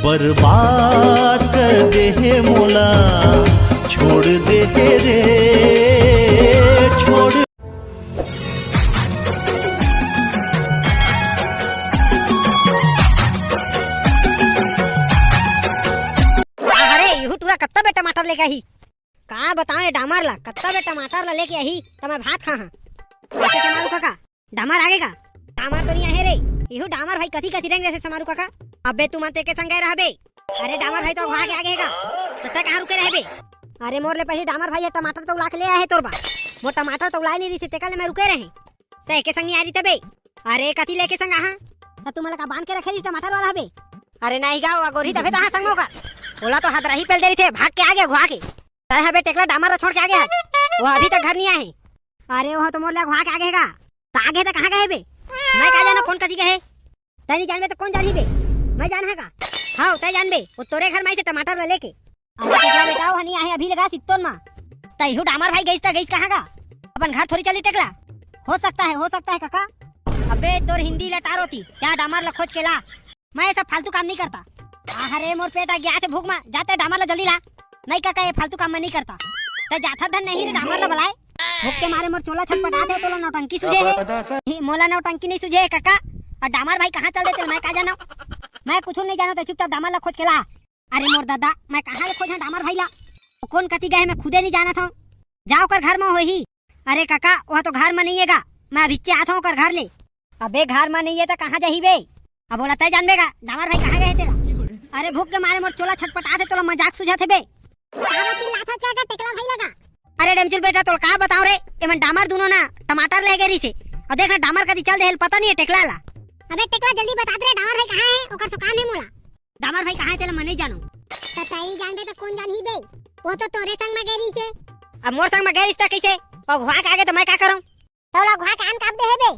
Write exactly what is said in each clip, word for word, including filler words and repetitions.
बर्बाद कर दे हे मोला, छोड़ दे हे रे, छोड़। अरे, इहू टूरा कत्ता बे टमाटर लेके आही? का बताओं ये डामर ला, कत्ता बे टमाटर ला लेके आही, त मैं भात खा हाँ। कैसे समारू काका? डामर आगे का? डामर तो नहीं आहे रे। इहू डामर भाई कथी कथी रेंग देथे समारू काका। अबे तुमन तो एके संग गए रहबे। अरे डामर भाई तो अघवा के आगे हे का? त तैं कहाँ रुके रहबे? अरे मोर ले पहली डामर भाई ये टमाटर तो उला के ले आए हे तोर बा। मोर टमाटर तो उलाए नहीं रही थे, तेकर ले मैं रुके रहे। तैं एके संग नहीं आ रही तबे। अरे कथी लेके संग आहा? त तुमन ला का बांध के रखे रही टमाटर वाला हबे? अरे नहीं गा, वो अगोरी तबे तहाँ संग होगा। ओला तो हदरही पेल दे रही थे, भाग के आगे अघवा के। तैं हबे टेकला डामर ला छोड़ के आगे हस। वो अभी तक घर नहीं आए हे। अरे वो तो मोर ले अघवा के आगे हे का? त आगे त कहाँ गए बे? मैं का जाना कौन कथी गए? तैं नहीं जानबे त कौन जानही बे? मैं जानहा का? हाँ, तैं जानबे, वो तोरे घर में से टमाटर ला लेके। अरे टेकला बेटा, वो नहीं आहे अभी लगा सित्तोन मा। तैं हू डामर भाई गईस त गईस कहाँ का? अपन घर थोड़ी चली टेकला। हो सकता है, हो सकता है काका। अबे तोर हिंदी ला टार होती, जा डामर ला खोज के ला। मैं ये सब फालतू काम नहीं करता। अरे मोर पेट अघियाथे भूख मा, जा तैं डामर ला जल्दी ला। नहीं काका, ये फालतू काम मैं नहीं करता। तैं जाथा धन नहीं रे डामर ला बलाए। भूख के मारे मोर चोला छटपटाथे, तोला नौटंकी सूझे हे। ही, मोला नौटंकी नहीं सूझे हे काका। अउ डामर भाई कहाँ चल देथे मैं का जाना। मैं कुछ नहीं जाना, तैं चुपचाप डामर ला खोज के ला। अरे मोर दादा, मैं कहाँ ले खोजहूँ डामर भाई ला? वो कौन कती गए हे मैं खुदे नहीं जानत हूँ। जा ओकर घर में होही। अरे काका, वो तो घर में नहीं हे गा, मैं अभिच्चे आत हूँ ओकर घर ले। अबे घर में नहीं हे त कहाँ जाही बे? अब ओला तैं जानबे गा, डामर भाई कहाँ गए हे तेला? अरे भूख के मारे मोर चोला छटपटाथे, तोला मजाक सूझत हे बे। काबर चिल्लाथस का टेकला भाई लगा? अरे डेमचुल बेटा, तोला का बताओं रे, एमन डामर दूनों ना टमाटर ले गे रहिसे। अउ देख ना, डामर कती चल देहे ल पता नहीं हे टेकला ला। अबे टेकला, जल्दी बता दे रे, डामर भाई कहाँ हे? ओकर से काम हे मोला। डामर भाई कहाँ हे तेला मैं नहीं जानों। त तैं जानबे त कौन जानही बे? वो तो तोरे संग में गे रहिसे। अब मोर संग में गे रहिस त कइसे? अउ अघवा के आगे त मैं का करंव? त ओला अघवा के आन काबर दे हे बे?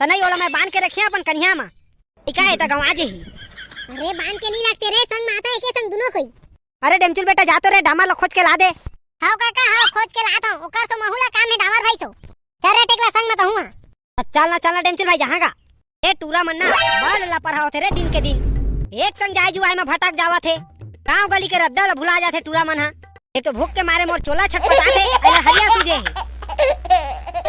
त नहीं, ओला मैं बांध के रखे अपन कनिहा मा। इका हे त गंवा जेही। अरे बांध के नहीं रखते रे, संग में आता हे के संग दूनों कोई। अरे डेमचुल बेटा, जा तो रे, डामर ला खोज के ला दे। हव काका, हव, खोज के लात हंव। ओकर सो महू ला काम हे डामर भाई सो। चल रे टेकला, संग में त हूँ। चल ना, चल ना डेमचुल भाई, जाहाँ गा। ए टूरा मन ना बड़ लापरवाह होथे रे दिन के दिन। एक संग जाए जुआए में भटक जावत हे। गांव गली के रद्दा ला भुला जाथे टूरा मन हा। एक तो भूख के मारे मोर चोला छटपटाथे, अइला हरिया सूझे हे।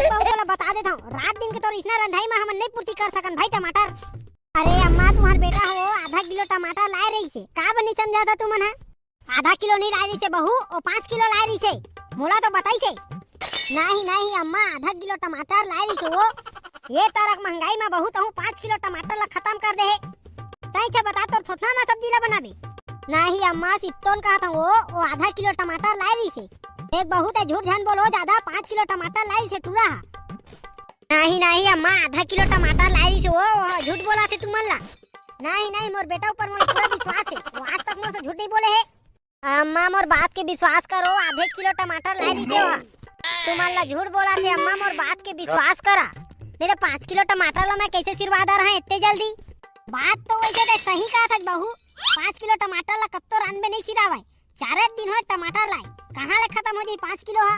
बहू तोला बता देत हंव, रात दिन के तोर इसना रंधाई में हमन नहीं पूर्ति कर सकन भाई टमाटर। अरे अम्मा, तुहर बेटा हो आधा किलो टमाटर लाए रहिसे, का बनी समझा था तुमन हा? आधा किलो नहीं लाए रहिसे बहू, वो पाँच किलो लाए रहिसे। मोला तो बताइसे। नहीं, नहीं अम्मा, आधा किलो टमाटर लाए रहिसे वो। ये तरक महंगाई में बहू तहूँ पाँच किलो टमाटर ला खतम कर दे हे। तैं अच्छा बता, तोर थोथना में सब्जी ला बनाबे? नहीं अम्मा, सित्तोन कहत हंव वो, वो आधा किलो टमाटर लाए रहिसे। देख बहू, तैं झूठ झन बोलो ज्यादा, पाँच किलो टमाटर लाए रहिसे टूरा हा। नहीं, नहीं अम्मा, आधा किलो टमाटर लाए रहिसे वो, वो झूठ बोलाथे तुमन ला। नहीं, नहीं, मोर बेटा ऊपर मोला पूरा विश्वास हे, वो आज तक मोर से झूठ नहीं बोले हे। अम्मा, मोर बात के विश्वास करो, आधे किलो टमाटर लाए रहिसे वो। तुमन ला झूठ बोलाथे अम्मा, मोर बात के विश्वास करा, नहीं त पाँच किलो टमाटर ला मैं कैसे सिरवा दे रहें इतने जल्दी? बात तो वैसे देख सही कहत हस बहू, पाँच किलो टमाटर ला कत्तो रांधबे नहीं सिरावय। चारे दिन होय टमाटर लाए, कहाँ ले खतम हो जाही पाँच किलो हा?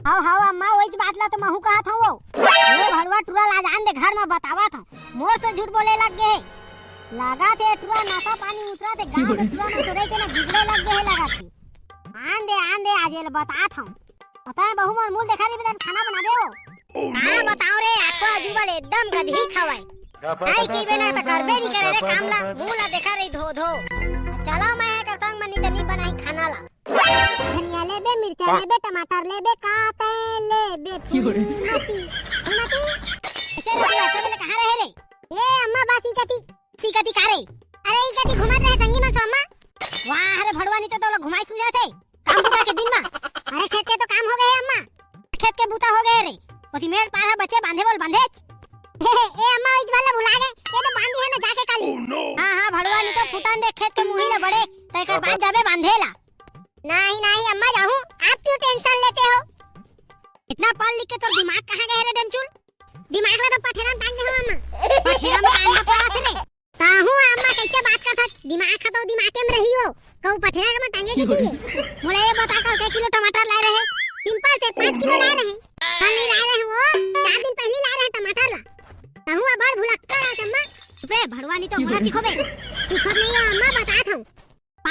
हव, हव अम्मा, वहीच बात ला तो महू कहत हंव वो। ए भड़वा टूरा ला जान दे, घर में बतावत हंव, मोर से झूठ बोले लग गे हे। लागत हे टूरा नशा पानी उतरत हे, गाँव के टूरा मन तो रहि के ना बिगड़े लग गे हे लागत हे। आन दे, आन दे, आज एला बतात हंव। पता हे बहू, मोर मुंह देखा रही, बेटा, खाना बनाबे हो। का बताओं रे, आठवा अजूबा ले एकदम गधीच हवय। नहीं कहिबे ना त करबे नहीं करे रे काम ला, मुंह ला देखा रही धो धो। चलो मैं एकर संग मनी तनी बनाही खाना ला। धनिया लेबे, मिर्चा लेबे, टमाटर लेबे, का तैं लेबे, फूलमती, फूलमती। ऐसे लोग ऐसे बोले, कहाँ रहे रे? ए अम्मा, बस ई कती। सीखत ही का रे? अरे, ई कती घूमत रहे संगी मन सो अम्मा। वाह रे भड़वा, नहीं तो तोला घुमाई सूझत हे। काम बुता के दिन मा। अरे, खेत के तो काम हो गे हे अम्मा। खेत के बुता हो गे रे। ओती मेड़ पार हा बचे बांधे बोल बांधेच। ए अम्मा, इस वाला भुला गे। ये तो बांधी है ना जाके काली। हाँ, हाँ, भड़वा नहीं तो फुटन दे खेत के मुही ले बड़े। तैकर बाद जाबे बांधे ला। नहीं, नहीं अम्मा, जाहूँ। आप क्यों टेंशन लेते हो? इतना पढ़ लिख के तोर दिमाग कहाँ गए रे डेमचुल? दिमाग ला तो पठेला में टांग दे हो अम्मा। पठेला में टांग दे पड़ा थे रे। ताहू अम्मा कैसे बात करथस? दिमाग ह तो दिमागे में रही हो। कहूँ पठेला में टांगे के चाहिए। मोला ये बता, कल के किलो टमाटर लाए रहे? सिंपल से पाँच किलो लाए रहे। कल नहीं लाए रहे वो, चार दिन पहले लाए रहे टमाटर ला। ताहू अब्बड़ भुलक्कड़ आस अम्मा। चुप रे, भड़वा नहीं तो मोला सिखोबे। सिखोत नहीं हो अम्मा, बतात हूँ।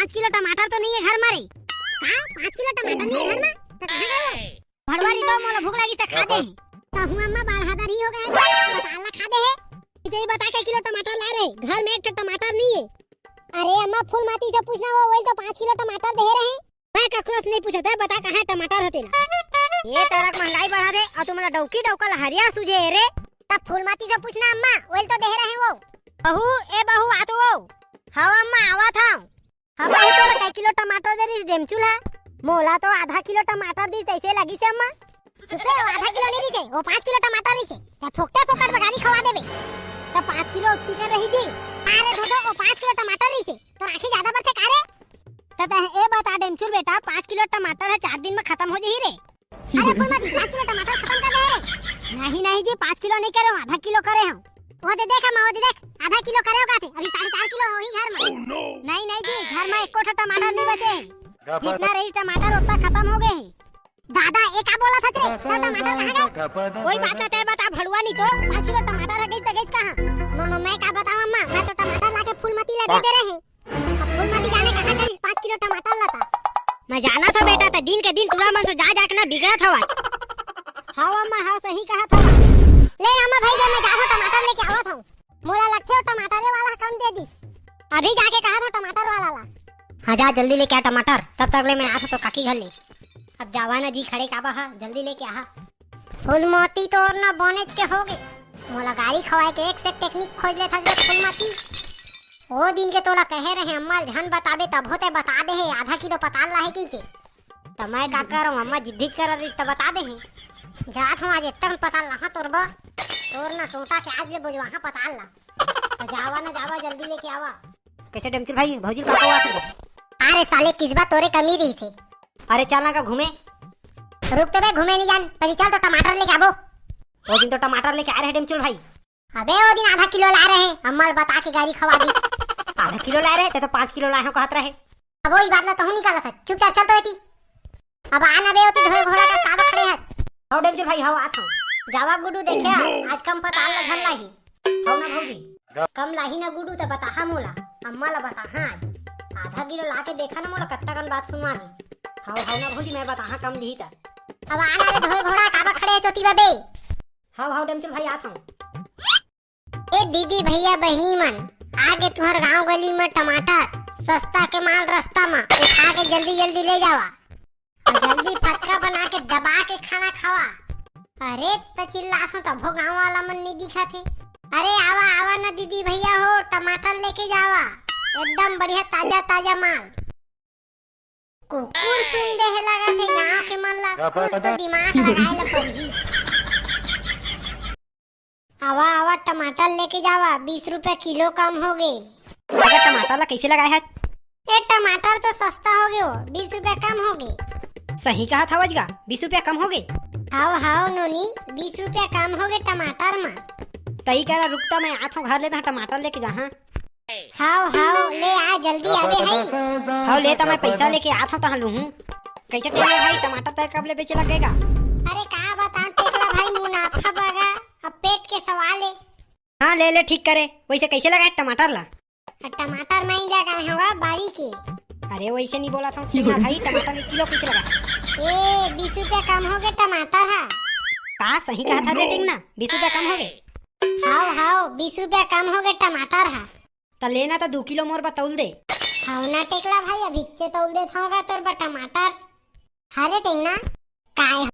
पाँच किलो टमाटर तो नहीं है घर मा रे। का? पाँच किलो टमाटर नहीं है घर मा? त कहाँ गए वो? भड़वा री तो मोला भूख लगी त खा दे। त हुआ अम्मा बाढ़ा दरी हो गया है, पताल ला खा दे है। इसे ही बता के किलो टमाटर ला रहे, घर में एक ठो टमाटर नहीं है। अरे अम्मा, फूलमती से पूछना, वो वही तो पाँच किलो टमाटर दे रहे। मैं ककरो से नहीं पूछत है, बता कहाँ टमाटर है तेला। ये तरक महंगाई बढ़ा दे और तुमला डौकी डौका लहरिया सूझे रे। तब फूलमती से पूछना अम्मा, वही तो दे रहे वो। बहू, ए बहू, आ तो वो। हाँ अम्मा, आवा था। हाँ बहू, तोला कै किलो टमाटर दे रही डेमचुल है? मोला तो आधा किलो टमाटर दी, तैसे लगी से अम्मा। चुप रे, वो आधा किलो नहीं रहिसे, वो पाँच किलो टमाटर रहिसे। ते फोकटे फोकट बगारी खवा देबे। त पाँच किलो उत्ती कर रही थी। अरे धोधो, वो पाँच किलो टमाटर रहिसे। तो राखी ज्यादा बरथे का रे? त ते ए बता डेमचुल बेटा, पाँच किलो टमाटर है चार दिन में खत्म हो जही रे। अरे फूलमती, पाँच किलो टमाटर खत्म कर दे रे। नहीं, नहीं जी, पाँच किलो नहीं करे हो, आधा किलो करे हो। वो दे देख अम्मा, वो दे देख, आधा किलो करे हो का थे? अभी साढ़े चार किलो हो ही घर में। नहीं, नहीं जी, घर में एको ठो टमाटर नहीं बचे है। जितना रही टमाटर उतना खत्म हो गए है। दादा, ये का बोला था रे? सब टमाटर कहाँ गए? कोई बात ना, ते बता भड़ुआ नहीं तो पाँच किलो टमाटर है, गई तो गई कहाँ? नो, नो, मैं का बताऊँ अम्मा, मैं तो टमाटर लाके फूलमती ला दे दे रहे हैं। अब फूलमती जाने कहाँ करिस पाँच किलो टमाटर ला था। मैं जाना था बेटा, ते दिन के दिन टूरा मन से जा जा के ना बिगड़त हवा। हाँ अम्मा, हाँ सही कहा था। ले अम्मा भाई रे, मैं जा रहा टमाटर लेके आवा था। मोला लगथे वो टमाटरे वाला कम दे दी। अभी जाके कहा था टमाटर वाला ला। हाँ जा जल्दी लेके आ टमाटर, तब तक ले मैं आ तो काकी घर ले। अब जावा ना जी खड़े काबा हा, जल्दी लेके आ। फूलमती तोर ना बनेच के होगे। मोला गारी खवाए के एक से एक टेक्निक खोज लेथस रे फूलमती। ओ दिन के तोला कहे रहे अम्मा ल झन बताबे तभो ते बता दे हे आधा किलो पताल लाहे कहिके। त मैं का करंव अम्मा जिद्दीच कर रहिस त बता दे हे। जात हूँ आज एत्तन पताल लाहा तोर बर। तोर ना टोटा के आज ले बोजवाहा पताल ला। त जावा ना जावा जल्दी लेके आवा। कैसे डेमचुल भाई भौजी का हुआ फिर? अरे साले किसबा तोरे कमी रहिसे। अरे चल ना का घूमे। रुक तो बे घूमे नहीं जान पहले चल तो टमाटर लेके आबो। ओ दिन तो टमाटर लेके आए रहे डेमचुल भाई। अबे ओ दिन आधा किलो ला रहे अम्मा ल बता के गारी खवा दी। आधा किलो लाए रहे ते तो पाँच किलो लाए हो कहत रहे। अब वही बात ला तहूँ निकाला था चुपचाप चल तो एती। अब आना बे ओती ढोए घोड़ा का काबा खड़े हस। हव डेमचुल भाई हव आत हव। जावा गुडू देखिया आज कम पताल ला झन लाही। हव ना भौजी। कम लाही ना गुडू त बताहा मोला। अम्मा ला बताहा आज। आधा किलो ला के देखा ना मोला कत्ता कन बात सुनवा दी। हव हव ना भौजी मैं बताहा कम लिही त। अब आना रे ढोए घोड़ा काबा खड़े हस ओती बबे। हव हव डेमचुल भाई आत हव। ए दीदी भैया बहिनी मन, आगे तुहर गांव गली में टमाटर सस्ता के माल रस्ता में उठा के जल्दी जल्दी ले जावा और जल्दी फटका बना के दबा के खाना खावा। अरे त चिल्लात हो तभो गांव वाला मन नहीं दिखा थे। अरे आवा आवा ना दीदी भैया हो टमाटर लेके जावा एकदम बढ़िया ताजा ताजा माल। कुकुर सुन दे हे लगा थे गांव के मन ला कुछ तो दिमाग लगाए ला पड़ही। आवा आवा टमाटर लेके जावा बीस रुपया किलो कम हो गे। अगर टमाटर ला कैसे लगाए हस? ए टमाटर तो सस्ता हो गयो बीस रुपया कम हो गे। सही कहा था वजगा बीस रुपया कम हो गे। हाव हाव नोनी बीस रुपया कम हो गे टमाटर मा। तई करा रुकता मैं आथो घर ले तहा टमाटर लेके जाहा। हाव हाव ले आ जल्दी आबे हई। हाव ले त मैं पैसा लेके आत हव तहां लूहूं। कैसे टेकला भाई टमाटर तय कब ले बेचे लगेगा? अरे का बताऊं टेकला भाई मुनाफा बगा अब पेट के सवाल है। हाँ ले ले ठीक करे। वैसे कैसे लगा है टमाटर ला? टमाटर मैं लगाए हवा बारी के। अरे वैसे नहीं बोला था टेकला भाई टमाटर एक किलो कैसे लगा? ए बीस रुपया कम हो गए टमाटर हा। का सही कहा था रे टेंगना बीस रुपया कम हो गए। हाव हाव बीस रुपया कम हो गए टमाटर हा। त लेना त दू किलो मोर बर तौल दे। हव ना टेकला भाई, अभिच्चे तौल देत हव गा तोर बर टमाटर। हरे टेंगना, काय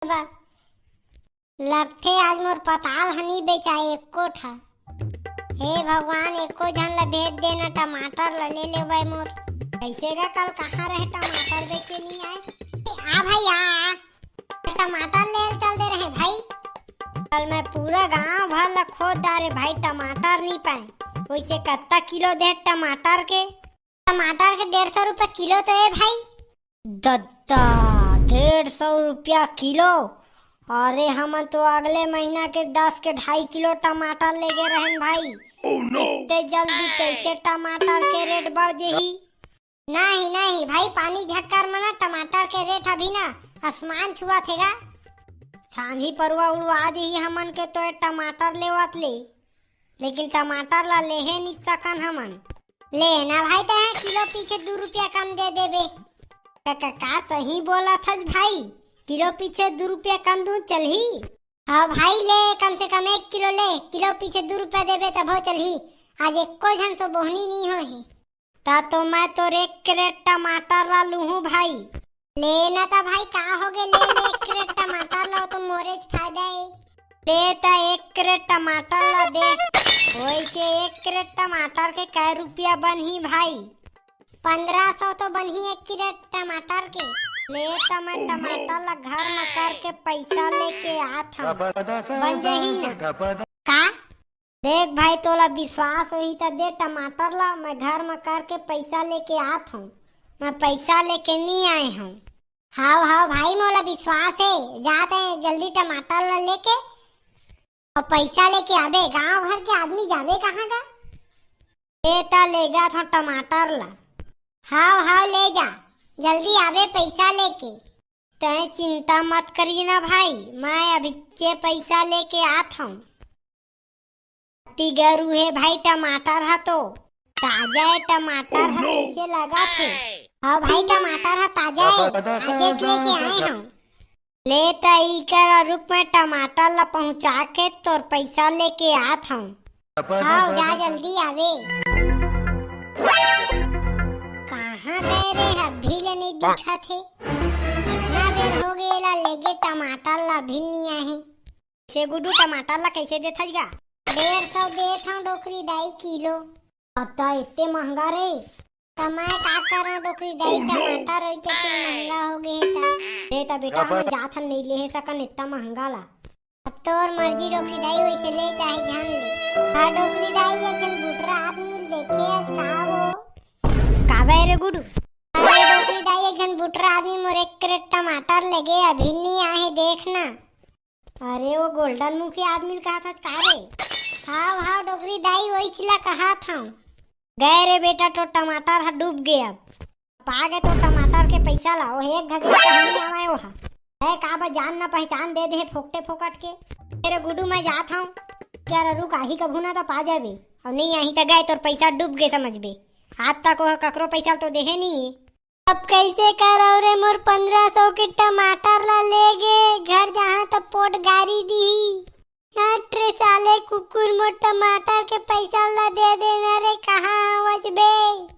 बा। लगथे आज मोर पताल ह नी बेचाय एको ठा। हे भगवान, एको झन ला भेज देना, टमाटर ला ले लेवय मोर। कइसे गा, कल कहाँ रहे टमाटर बेचे नी आय? आ भाई आ, टमाटर ले चल दे रहे भाई। कल मैं पूरा गांव भर ला खोज डारे भाई, टमाटर नी पाए। वइसे कत्ता किलो दे टमाटर के? टमाटर के डेढ़ सौ रुपया किलो तो ए भाई। दद्दा, डेढ़ सौ रुपया किलो? अरे हमन तो अगले महीना के दस के ढाई किलो टमाटर ले गे रहन भाई। इतने जल्दी कइसे टमाटर के रेट बढ़ जही? नहीं नहीं भाई, पानी झक्कर में ना टमाटर के रेट अभी ना आसमान छुआ थे गा। छांदी परवा उड़वा जही हमन के तो ए टमाटर लेवत ले। लेकिन टमाटर ला लेहे नी सकन हमन। ले ना भाई, तैं किलो पीछे दू रुपया कम दे देबे। का, का, का सही बोलत हस भाई? किलो पीछे दू रुपया कम दूं चलही? हाँ भाई, ले कम से कम एक किलो ले, किलो पीछे दू रुपया देबे तभो चलही। आज एको झन सो बोहनी नी होही। ता तो मैं तोर एक क्रेट टमाटर ला लूहूं भाई। ले ना ता भाई, का होगे, ले ले एक क्रेट टमाटर ला, तो मोरेच फायदा ए। ले ता एक क्रेट टमाटर ला दे। वइसे एक क्रेट टमाटर के कै रुपया बनही भाई? पंद्रह सौ तो बनही एक क्रेट टमाटर के। ले ता मैं टमाटर ला घर में करके पैसा लेके आत हूँ। बन जही ना? का? देख भाई, तोला विश्वास होही त दे टमाटर ला, मैं घर म करके पैसा लेके आत हूँ। मैं पैसा लेके नी आए हूँ। हाव हाव भाई, मोला विश्वास हे, जात हे जल्दी टमाटर ला लेके अउ पैसा लेके आबे। गांव घर के आदमी जाबे कहाँ गा? ए ता लेगत हूँ टमाटर ला। हाव हाव, ले जा, जल्दी आबे पैसा लेके। तैं चिंता मत करी ना भाई, मैं अभिच्चे पैसा लेके आत हूँ। अति गरू हे भाई, टमाटर ह तो ताजा हे। टमाटर ह कइसे लगत हे? हाँ भाई, टमाटर ह ताजा हे, आजेच लेके आए हूँ। ले त इकर रुक, मैं टमाटर ला पहुँचा के तोर पैसा लेके आत हूँ। हाँ, जा जल्दी आबे। कहाँ गए रे, अभी ले नहीं दिखत हे। इतना बेर होगे एला लेगे टमाटर ला, अभी नहीं आए हे। से गुड्डू, टमाटर ला कइसे देथस गा? डेढ़ सौ देत हूँ डोकरी दाई किलो। अत्ता एते महंगा रे? त मैं का करंव डोकरी दाई, टमाटर ओई के महंगा होगे हे त। रे त बेटा, हम जात हन, नइ लेहे सकन एत्ता महंगा ला। अब तोर मर्जी डोकरी दाई, वइसे ले चाहे झन ले। हाँ डोकरी दाई, एक झन बुटरा आदमी ल देखे हस का वो? का बे रे गुड्डू? अरे डोकरी दाई, एक झन बुटरा आदमी मोर एक क्रेट टमाटर लेगे, अभी नी आहे, देख ना। अरे वो गोल्डन मुंह के आदमी ल कहत हस का रे? हाव हाव डोकरी दाई, वहीच ला कहत हूँ। गए रे बेटा, तोर टमाटर ह डूब गे। अब पा गे तोर टमाटर के पैसा ला, वो एक घगरा कहानी आवाए वो ह। है का बा, जान न पहचान दे दे फोकटे फोकट के। तेरे गुड्डू, मैं जात हूँ। क्या रे, रुक, आही कभू ना त पा जाबे, अउ नहीं आही त गए, तोर पैसा डूब गे समझबे। आज तक वो ककरो पैसा ल तो देहे नहीं है। अब कइसे करव रे, मोर पंद्रह सौ के टमाटर ला ले गे, घर जहाँ त पोट गारी दिही। हट रे साले कुकुर, मोर टमाटर के पैसा ला दे देना रे, कहाँ आवच बे?